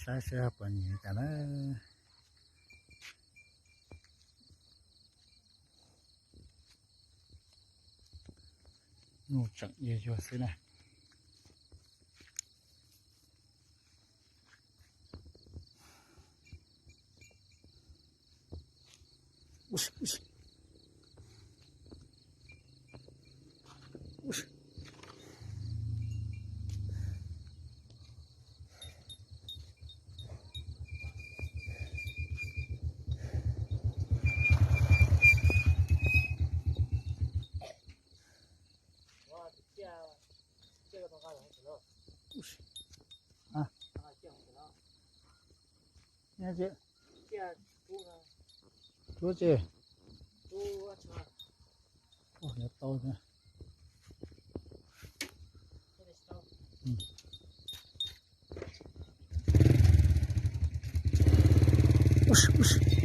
saib seb puas nyiam cas na. Nyuj tseem yuag yuag xwb na. Ub, tsis, tau thiab. Ub, ub,